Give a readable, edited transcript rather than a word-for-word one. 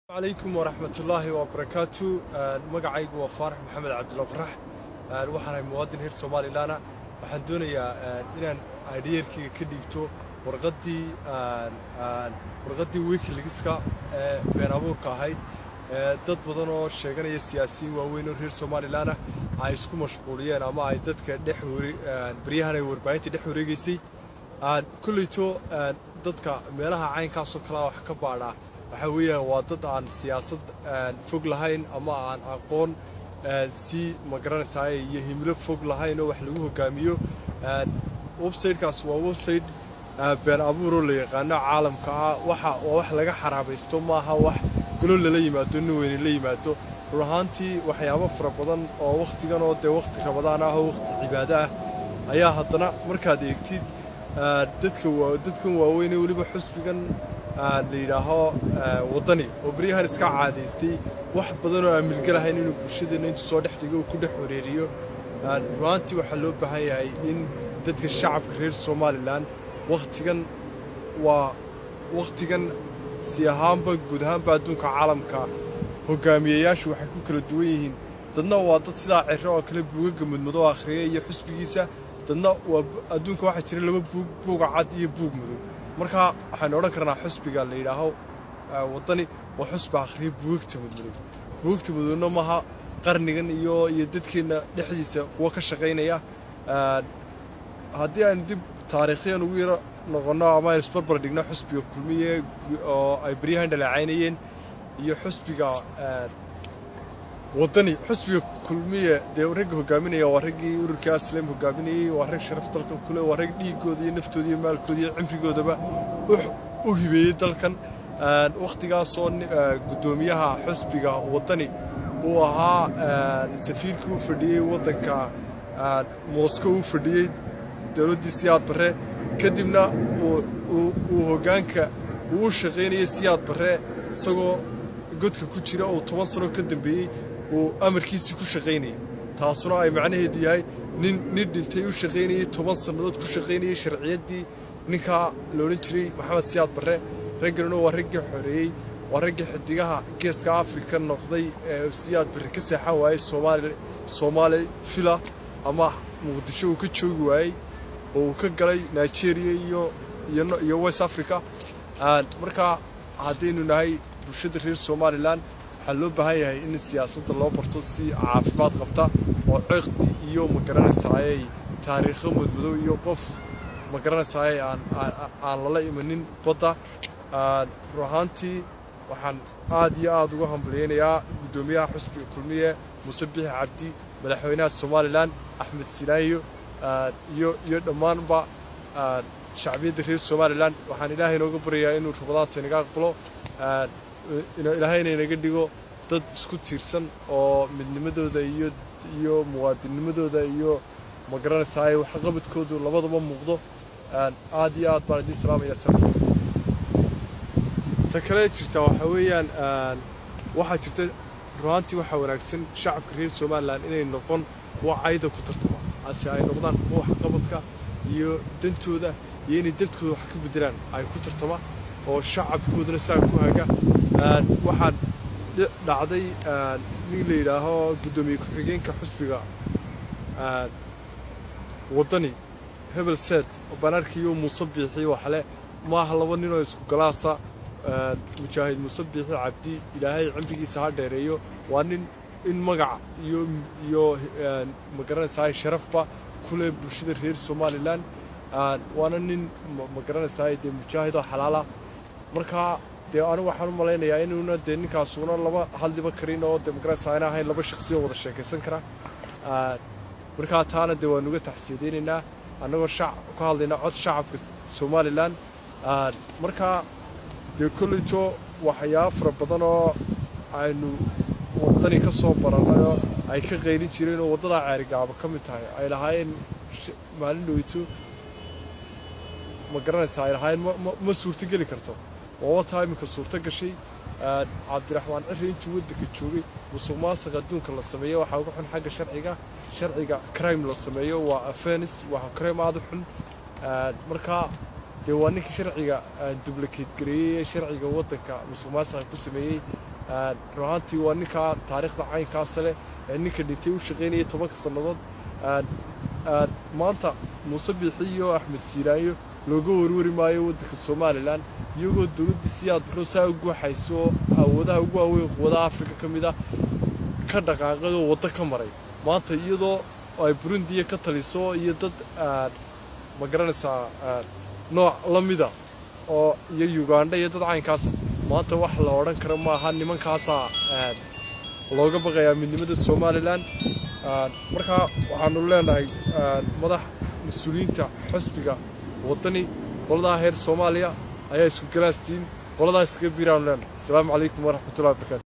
Calaykum waraxmatullaahi wabarakaatu. Magacaygu waa Faarax Maxamed Cabdilla Qorax. Waxaanahay muwaadin reer Somaliland ah. Waxaan doonayaa inaan idea-yarkayga ka dhiibto warqaddii WikiLeaks-ka ee been abuurka ahayd. Dad badan oo sheeganaya siyaasiyiin waaweyn oo reer Somaliland ah ay isku mashquuliyeen ama ay dadka dhex baryahan ay warbaahinta dhex wareegaysay. Kolleyto dadka meelaha caynkaasoo kalea wax ka baadhaa waxaa weeyaan waa dad aan siyaasad fog lahayn ama aan aqoon si magaranaysaay iyo himilo fog lahayn oo wax lagu hogaamiyo. Websitekaas waa website been abuuroo la yaqaano caalamka ah. Waxa waa wax laga xaraabaysto, maaha wax golo lala yimaado, nin weyne la yimaado. Run ahaantii, waxyaabo fara badan oo wakhtigan oo dee wakhti Ramadaan ah oo wakhti cibaado ah ayaa haddana markaad eegtid dadka dadkan waaweyne, weliba xusbigan la yidhaaho Waddani oo beryahan iska caadaystay wax badan oo aan milgalahayn inuu bulshadeenna intuu soo dhex dhigo uu ku dhex wareeriyo. Runaantii, waxaa loo baahan yahay in dadka shacabka reer Somaliland wakhtigan waa wakhtigan si ahaanba guud ahaanba adduunka caalamka hogaamiyeyaashu waxay ku kala duwan yihiin: dadna waa dad sidaa Cirro oo kale buugaga mudmado akhriya iyo xusbigiisa, dadna waa adduunka waxaa jira laba buug, buuga cad iyo buug madow. Marka waxaynu odhan karnaa xusbiga la yidhaaho Waddani waa xusbi akhriya buugagta mudmadow. Buugagta madowna maaha qarnigan iyo dadkeenna dhexdiisa kuwa ka shaqaynaya. Haddii aynu dib taariikhyan ugu yaro noqonno ama aynu isbarbar dhigno xusbiga Kulmiye oo ay beryahan dhaleecaynayeen iyo xusbiga Waddani, xusbiga Kulmiye dee ragga hogaaminaya waa raggii ururkii Aslem hogaaminayey, waa rag sharaf dalkan kule, waa rag dhiigooda iyo naftooda iyo maalkooda iyo cimrigoodaba u hibeeyey dalkan. Wakhtigaasoo guddoomiyaha xusbiga Waddani uu ahaa safiirkii u fadhiyey waddanka Moscow, u fadhiyey dowladdii Siyaad Barre, kadibna uu hoggaanka uu u shaqaynayay Siyaad Barre isagoo godka ku jira oo 10 sano ka dambeeyey uu amarkiisii ku shaqaynayay. Taasuna ay macnaheedu yahay nin dhintay u shaqaynayey, 10 sannadood ku shaqaynayey sharciyaddii ninkaa la odhan jiray Maxamed Siyaad Barre. Ragganuna waa raggii xoreeyey, waa raggii xidigaha Geeska Afrika noqday ee Siyaad Barre ka seexan waayey Soomaali Soomaali Villa ama Muqdisho uu ka joogi waayey oo uu ka galay Nigeria iyo West Africa. Marka haddaynu nahay bulshada reer Somaliland, waxaa loo baahan yahay in siyaasadda loo barto si caafimaad qabta oo ciqdi iyo magaranaysaayey taariikho madmadow iyo qof magaranaysaayey aan lala imanin badda. Run ahaantii, waxaan aad iyo aad uga hambalyaynayaa guddoomiyaha xusbiga Kulmiye Muuse Bixi Cabdi, madaxweynaha Somaliland Axmed Silaanyo iyo dhammaanba shacbiyadda reer Somaliland. Waxaan Ilaahay inooga baryayaa inuu Ramadaanta inaga aqbalo, Ilaahayna inaga dhigo dad isku tiirsan oo midnimadooda iyo muwaadinimadooda iyo magaranaysaay waxqabadkoodu labadaba muuqdo. Aad iyo aad baan idiin salaamaya. Ta kale jirta waxaa weeyaan, waxaa jirta runaantii, waxaa wanaagsan shacabka reer Somaliland inay noqon kuwa cayda ku tartama, ase ay noqdaan kuwa waxqabadka iyo dantooda iyo inay dadkooda wax ka bedelaan ay ku tartama oo shacabkooduna saa ku haga. Waxaan dhacday nin la yidhaaho guddoomiye ku-xigeenka xusbiga Waddani hebel seed baan arkayo Muuse Biixi waxle maaha laba nin oo isku galaasa. Mujaahid Muuse Biixi Cabdi, Ilaahay cimrigiisa ha dheereeyo, waa nin in magac iyo magaranaysaa sharafba kule bulshada reer Somaliland, waana nin magaranaysaa dee mujaahid oo xalaala. Marka dee anigu waxaan u malaynayaa inuuna dee ninkaasuuna laba hadliba karin oo dee magaranaysaa ina ahayn laba shakhsi oo wada sheekaysan kara. Markaa taana dee waan uga taxsiideynaynaa annagoo shac ku hadlayna cod shacabka Somaliland. Markaa dee kolleyto waxyaabo fara badan oo aynu Waddani ka soo barannayoo ay ka qaylin jireen oo waddadaa Ceerigaabo ka mid tahay ay lahaayeen maalin dhoweyto ma garanaysaa ay lahaayeen ma suurtogeli karto, waa wataa iminka suurto gashay. Cabdiraxmaan Cirri intuu waddanka joogay, musuq maasuq adduunka la sameeyo waxaa uga xun xagga sharciga crime la sameeyo, waa offense, waa crime aada u xun. Markaa dee waa ninkii sharciga duplicate gareeyey ee sharciga waddanka musuq maasuqa ku sameeyey. Run ahaantii waa ninkaa taariikhda caynkaasa leh ee ninka dhintay u shaqaynayay 10-ka sannadood. Maanta Muuse Biixi iyo Axmed Siiraanyo looga warwari maayo waddanka Somaliland, iyagoo dowladdii Siyaad Barre saa u guuxayso, awoodaha ugu waaweyn quwadaha Afrika ka mid ah ka dhaqaaqay oo waddo ka maray. Maanta iyadoo ay Burundiya ka taliso iyo dad, ma garanaysaa, nooc la mida oo iyo Uganda iyo dad caynkaasa, maanta wax la odhan karo maaha nimankaasaa looga baqayaa midnimada Somaliland. Markaa waxaanu leenahay madax mas-uuliyiinta xisbiga Waddani, qoladaha heer Soomaaliya ayaa isku galaastiin, qoladaha iskaga biiraanu leenahay. Asalaamu calaykum waraxmatullahi wabarakatu.